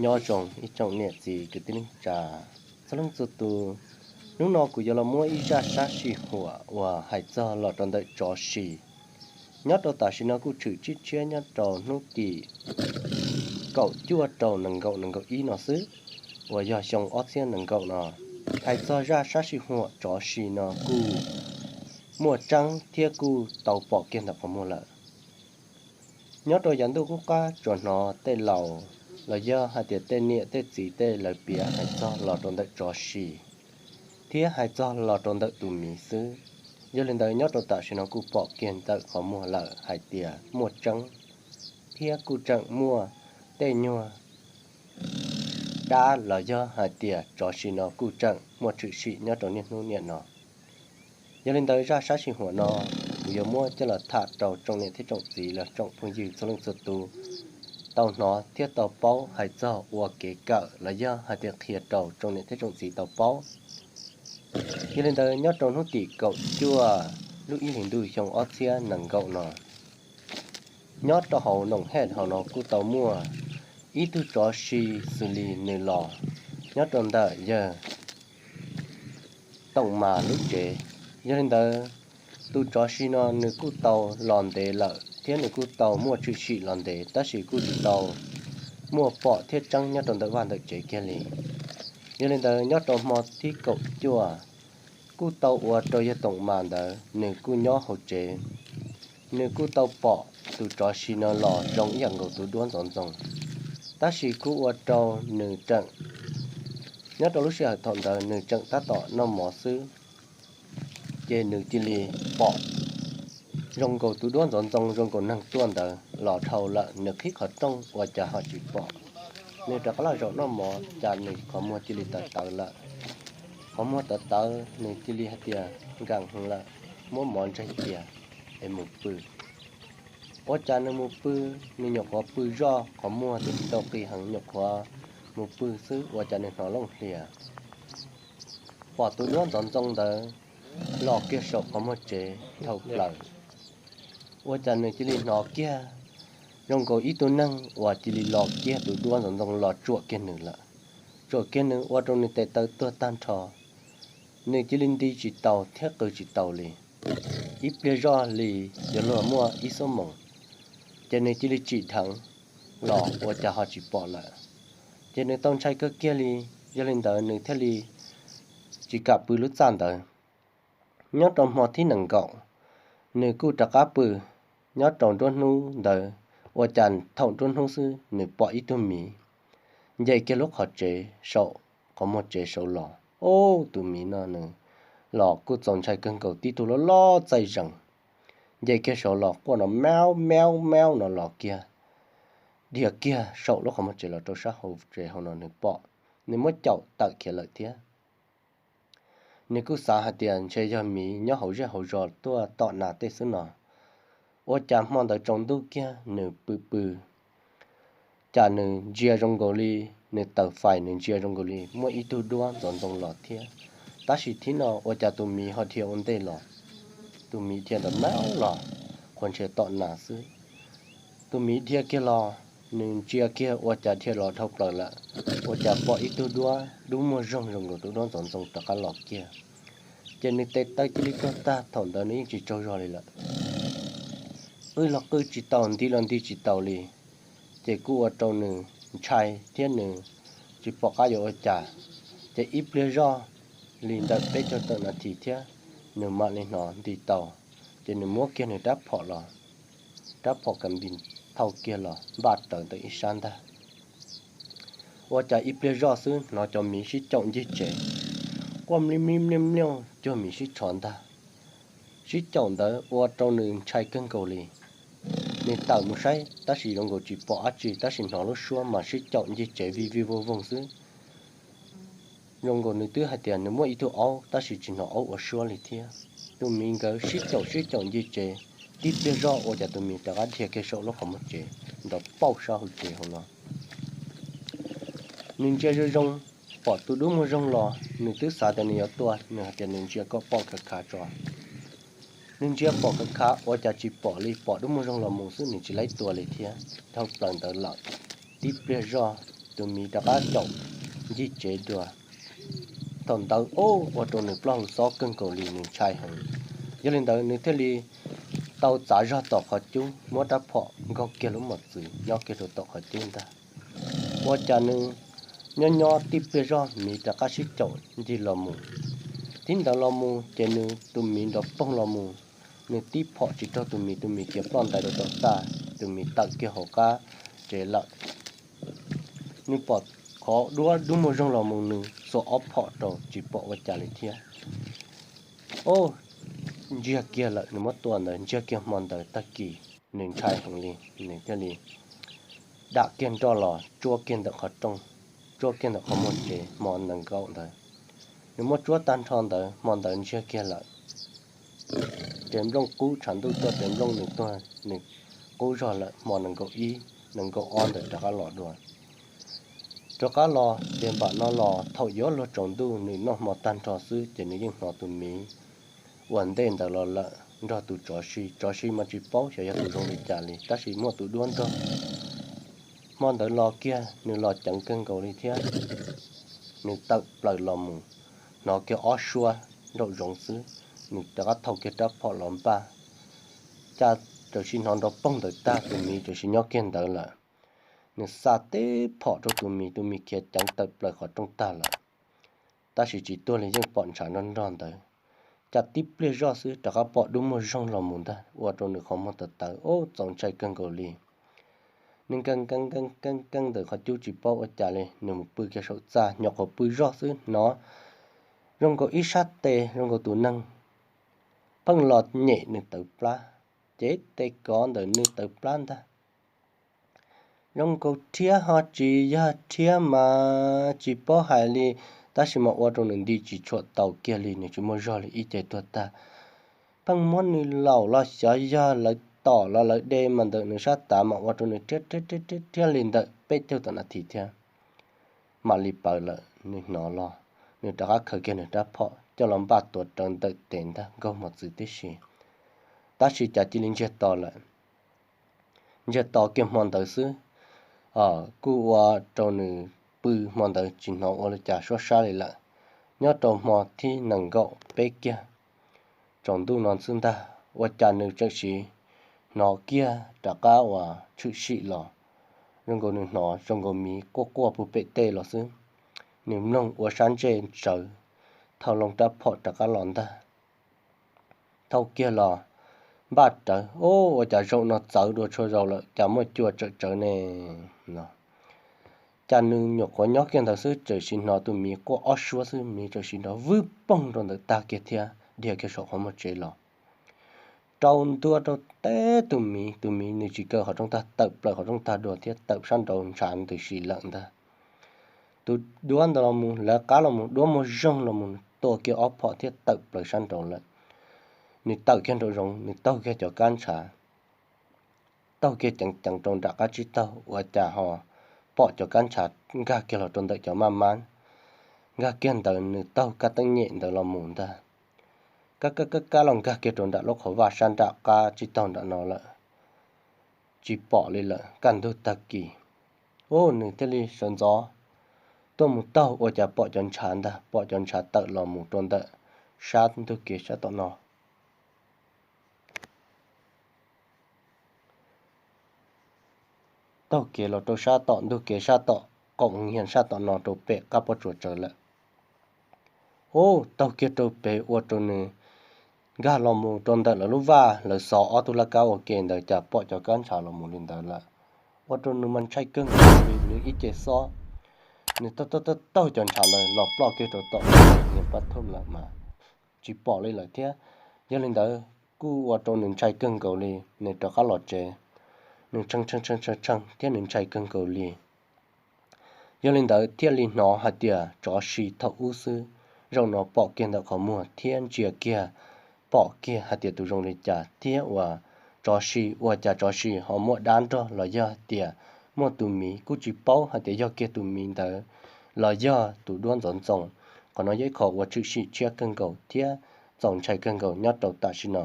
Nyob zoo ib tsoom niam txiv kwv tij neej tsa txhua leej txhua tus, hnub no kuv yuav los muab ib zaj sab sij huam uas hais txog los rau ntawm tsov si. Nyob rau tam sim no kuj tshwm tshiab nyob rau hnub tim kaum cuaj rau nees nkaum nees nkaum ib no xwb, uas yog xyoo ob txhiab nees nkaum no. Hais txog zaj sab sij huam tsov si no kuj muaj tseeb thiab kuj tau pom kiag ntawm qhov muag lawm. Nyob rau yav ntuj qub qab tsuas hnov tej laus los yog hais tias tej niam tej txiv tej lawv piav hais txog los rau ntawm tsov si thiab hais txog los rau ntawm tus miv xwb. Yog li ntawd nyob rau tam sim no kuj pom kiag ntawm qhov muag lawm hais tias muaj tseeb thiab kuj tseem muaj tej nyuag dab los yog hais tias tsov si no kuj tseem muaj tshwm sim nyob rau niaj hnub niam no. Yog li ntawd zaj sab sij huam no kuv yuav muab coj los tham rau tsoom niam thiab tsoom txiv los tsoom phooj ywg txhua leej txhua tus tau hnov thiab tau paub hais txog ua kev kawm los yog hais tias qhia rau tsoom niam thiab tsoom txiv tau paub. Yog li ntawd nyob rau hnub tim kaum cuaj lub ib hlis ntuj xyoo ob txhiab nees nkaum no, nyob rau hauv Noom Hej hauv no kuj tau muaj ib tug tsov si xws li nws los nyob rau ntawm yawg Toom Mas lub tsev. Yog li ntawd tus tsov si no nws kuj tau los ntev lawm thiab nws kuj tau muaj tshwm sim los ntev tab sis kuj tsis tau muaj pom thiab tseeb nyob rau ntawm vaj ntawm tsev kiag li. Yog li ntawd nyob rau hmo thib kaum cuaj kuj tau ua rau yawg Toom Mas ntawd nws kuj nyob hauv tsev, nws kuj tau pom tus tsov si no los zoo ib yam nkaus tus duab ntxoov ntxoo, tab sis kuj ua rau nws tseem, nyob rau lub sij hawm thaum ntawd nws tseem tab tom noj mov xwb, ces nws cia li pom zoo nkaus tus duab ntxoov ntxoo zoo nkaus neeg tuaj ntawd los dhau lawm, nws qhib qhov rooj ua cas ho tsis pom. Nws rov qab los zaum noj mov cas nws qhov muag cia li tawv tawv lawm. Qhov muag tawv tawv nws cia li hais tias nkees heev lawm, muab mov ntsaig cia es mus pw. Ua cas nws mus pw, nws nyuam qhuav pw zoj qhov muag twb tsis tau qis heev, nyuam qhuav mus pw xwb ua cas nws hnov looj hlias, pom tus duab ntxoov ntxoo ntawd los kiag saum qhov muag tsev dhau plaws. Ua cas nws cia li hnov kiag zoo nkaus ib tug neeg uas cia li los kiag tus duab ntxoov ntxoo los tsuam kiag nws lawm. Tsuam kiag nws ua rau nws tes taw tuag tag nrho, nws cia li nti tsis tau thiab qw tsis tau li. Ib pliag zoj li yuav luag muaj ib xuab moos, ces nws cia li tsim dheev los ua cas ho tsis pom lawm. Ces nws tau ntshai kawg kiag li, yog li ntawd nws thiaj li tsis kam pw lub txaj ntawd. Nyob rau hmo thib nees nkaum, nws kuj rov qab pw. Nyob rau nruab hnub ntawd, ua cas thaum nruab hnub xwb nws pom ib tug miv nce kiag lub qhov tsev saum qhov muag tsev saud los. Ub, tus miv no nws los kuj txaus ntshai kawg nkaus, tib tug loj loj txaij zees nce kiag saud los quaj no maub maub maub no los kiag, dhia kiag saum lub qhov muag tsev los rau sab hauv tsev hauv no nws pom, nws muab caum tawm khiav lawm thiab. Nws kuj xav hais tias ntshe yog miv nyob hauv zej hauv zos tuaj tom nas tej xwb no. Ua cas hmo ntawd tsaus ntuj kiag nws pw pw, cas nws ntsia zoo nkaus li, nws taws fais nws ntsia zoo nkaus li muaj ib tug duab ntxoov ntxoo los thiab. Tab sis thib no ua cas tus miv ho dhia ua ntej los, tus miv dhia ntawm maub los, qhuas ntshe tom nas xwb. Tus miv dhia kiag los, nws ntsia kiag ua cas dhia los dhau plaws lawm, ua cas pom ib tug duab dub muag zoog zoo nkaus tus duab ntxoov ntxoo rov qab los kiag. Ces nws tes taw cia li tuag tag, thaum ntawd nws yeej tsis tsaug zog li lawm. Qw los qw tsis taus, nti los nti tsis taus li, ces kuj ua rau nws ntshai thiab nws tsis pom qab yuav ua cas. Ces ib pliag zoj li ntawm peb caug tawm nas this thiab, nws mam li hnov nti tau. Ces nws muab kiag nws rab phom los, rab phom kas npis thau kiag los npaj rawv ntawm ib sab ntag. Ua cas ib pliag zoj xwb hnov cov miv sib caum ncig tsev, quaj mliaj mliaj mliaj mliaj cuag miv sib tsho ntag. Sib caum ntawd ua rau nws ntshai kawg nkaus li. Nws tawm mus saib tab sis zoo nkaus tsis pom dab tsi, tab sis hnov lub suab mas sib caum ncig tsev vij vij voog voog xwb. Zoo nkaus nws twb hais tias nws muaj ib tug aub tab sis tsis hnov aub ua suab li thiab. Tus miv nkawd sib caum sib caum ncig tsev, tib pliag zoj ua cas tus miv rov qab dhia kiag saum lub qhov muag tsev nrov pauj sab hauv tsev hauv no. Nws ntsia zoo zoo, pom tus dub muag zoog los, nws twb xav tias nws yuav tua, nws hais tias nws ntsia kom pom khav khav tso. Nws ntsia pom khav khav ua cas tsis pom li, pom dub muag zoog los mus xwb nws tsis laib tua li thiab, dhau plaws ntawd lawm. Tib pliag zoj tus miv rov qab caum ncig tsev dua. Thaum ntawd ua rau nws plaub hau xob kawg nkaus li, nws ntshai heev. Yog li ntawd nws thiaj li tau txav zog tom qhov cub, muab rab phom nkaug kiag lub mos txwv nyob kiag rau tom qhov cub ntag. Ua cas nws nyob nyob tib pliag zog miv rov qab sib caum ncig los mus. Tib ntawd los mus ces nws tus miv nrov poog los mus, nws tib phom tsis raug tus miv, tus miv khiav ploj ntais rau tom tag, tus miv tawm kiag hauv qab tsev lawm. Nws pom qhov duab dub muag zoog los mus, nws xuas ob phom rau tsis pom ua cas li thiab. Ov, ntsiag kiag lawm, nws muab tua ntawd ntsiag kiag hmo ntawd tag kis, nws ntshai heev li, nws thiaj li dam kiag nroj los tsuab kiag ntawm qhov rooj, tsuab kiag ntawm qhov muag tsev hmo nees nkaum ntawd. Nws muab tsuab tag nrho ntawd hmo ntawd ntsiag kiag lawm. Ces nplooj qub tshav ntuj tuaj ces nplooj nws tuag, nws qub zog lawm hmo nees nkaum ib, nees nkaum ob ntawd rov qab los dua. Rov qab los ces npam no los thaum yuav luag tsaus ntuj nws noj hmo tag nrho xwb ces nws yeej hnov tus miv uas ntej ntawd los lawm nrog tus tsov si, tsov si mas tsis paub xyov yog tus zoo li cas li tab sis muaj tus duab nrog. Hmo ntawd los kiag nws los ceev kawg nkaus li thiab, nws tawm plaws los mus, hnov kiag ob suab nraum zoov xwb, nws rov qab thau kiag rab phom los npaj. Cas tam sim hnov nrov poog ntawd tag, tus miv tam sim nyob kiag ntawd lawm. Nws xa teb phom rau tus miv, tus miv khiav ceev tawm plaws qhov rooj tag lawm. Tab sis tsis tuag li, yeej pom ntshav nrog nrog ntawd. Cas tib pliag zoj xwb rov qab pom dub muag zoog los mus ntag, ua rau nws qhov muag tawv tawv, ub, txaus ntshai kawg nkaus li. Nws nkees nkees nkees nkees ntawm qhov cub tsis paub ua cas li, nws mus pw kiag saum txaj, nyuam qhuav pw zoj xwb hnov zoo nkaus ib sab tes zoo nkaus tus neeg pheej los nyem nws tawv plab, ces tes kov ntawm nws tawv plab ntag. Zoo nkaus rhiab ho tsis yog rhiab mas tsis paub hais li, tab sis mas ua rau nws nti tsis tshuam tau kiag li, nws tsis muaj zog li, ib ce tuag tag. Pheej muab nws laum los xyov yog lawv tom los lawv de mas ntawm nws sab tav mas ua rau nws rhiab rhiab rhiab li ntawm peb caug tom nas this thiab. Mam li pawv lawm, nws hnov los, nws rov qab khaws kiag nws rab phom coj los npaj tuav rawv ntawm tes ntag, nkaug mos txwv tib si. Tab sis cas cia li ntsiag to lawm. Ntsiag to kiag hmo ntawd xwb, kuj ua rau nws pw hmo ntawd tsis hnov ua li cas suab sab li lawm. Nyob rau hmo thib nees nkaum peb kiag, tsaus ntuj no xwb ntag, ua cas nws tseem sim hnov kiag rov qab uas tshwm sim los, zoo nkaus nws hnov zoo nkaus miv quaj quaj puag pem tej los xwb. Nws mloog ua sab ntsej tsawv, thau loo rab phom rov qab los ntag. Thau kiag los npaj rawv, ub, ua cas zaum no txawv dua txhua zaus lawm, cas muaj cua tsawm tsawv ne no. Cas nws nyuam qhuav nyob kiag ntawd xwb tseem sim hnov tus miv quaj ob suab xwb, miv tseem sim nrov vwb poog rau ntawm tag kiag thiab dhia kiag saum qhov muag tsev los. Rau ntua rau teb tus miv, tus miv nws tsis kaw qhov rooj tag, tawm plaws qhov rooj tag dua thiab tawm sab nraud ntshav ntws si lawm ntag. Tus duab ntawd los mus lawv qab los mus, duab muag zoog los mus tua kiag ob phom thiab tawm plaws sab nraud lawm. Nws tawm kiag nraum zoov, nws taug kiag cov kab ntshav, taug kiag ceev ceev rau nram qab tsib taug, ua cas ho pom cov kab ntshav nkag kiag los rau ntawm cov maj mab, nkag kiag ntawd nws taug kab teeb nyem ntawd los mus ntag. Kab kab kab kab los nkag kiag rau nram lub qhov vaj sab nram qab tsib taug nram no lawm, tsis pom li lawm. Kaj ntug tag kis, ub, nws thiaj li sawv ntxov tuaj mus taug, ua cas pom cov ntshav ntag, pom cov ntshav tawm los mus rau ntawm sab ntug kev sab tom no. Taug kev los rau sab tom ntug kev sab tom qaum nyiag sab tom no rau pem qab pob tsuas tsawv lawm. Ub, taug kiag rau pem ua rau nws nkag los mus rau ntawm lawv lub vaj, lawv xov ob tug laj kab ua ke ntawd cas pom cov kab ntshav los mus li ntawd lawm. Ua rau nws mas ntshai kawg nkaus li, nws ib ce xob, nws taug taug taug taug cov ntshav ntawd los ploj kiag rau tom niag pab thum lawm mas tsis pom li lawm thiab. Yog li ntawd kuj ua rau nws ntshai kawg nkaus li, nws rov qab los tsev, nws tshee tshee tshee tshee thiab nws ntshai kawg nkaus li. Yog li ntawd thiaj li hnov hais tias tsov si thaum ub xwb, zaum no pom kiag ntawm qhov muag thiab ntsia kiag, pom kiag hais tias tus zoo li cas thiab uas tsov si, ua cas tsov si ho muaj dab nrog los yog hais tias muaj tus miv, kuj tsis paub hais tias yog kiag tus miv ntawd los yog tus duab ntxoov ntxoo. Qhov no yog ib qho uas tshwm sim tshiab kawg nkaus thiab txaus ntshai kawg nkaus nyob rau tam sim no.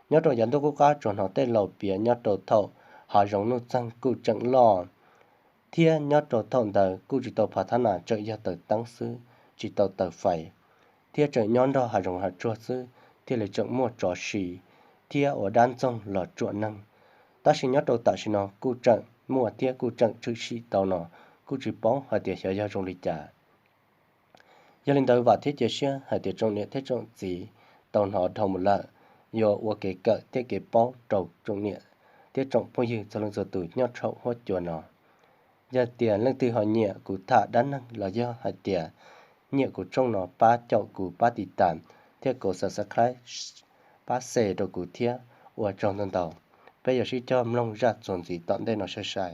Nyob rau yav ntuj qub qab tsuas hnov tej laus piav nyob rau thaum hav zoov nuj txeeg kuj tseem loj, Thiab nyob rau thaum ntawd kuj tsis tau phav thab nas, tseem yog taws teeb xwb, tsis tau taws fais, thiab tseem nyob nrog hav zoov hav tsuag xwb thiaj li tseem muaj tsov si thiab ua dab ntxoog los tsuam neeg. Tab sis nyob rau tam sim no kuj tseem muaj thiab kuj tseem tshwm sim tau no, kuj tsis paub hais tias xyov yog zoo li cas. Yog li ntawd vam thiab cia siab hais tias tsoom niam thiab tsoom txiv tau hnov dhau mus lawm, yuav ua kev kawm thiab kev paub rau tsoom niam thiab tsoom phooj ywg txhua leej txhua tus nyob rau huab cua no. Yog tias leej twg ho nyiam kuv tham dab neeg los yog hais tias nyiam kuv tshooj no pab caum kuv pab tiv tas thiab kuv subscribe, pab share rau kuv thiab ua tsaug ntau ntau. Peb yuav sib cog mloog zaj txuas ntxiv tom ntej no sai sai.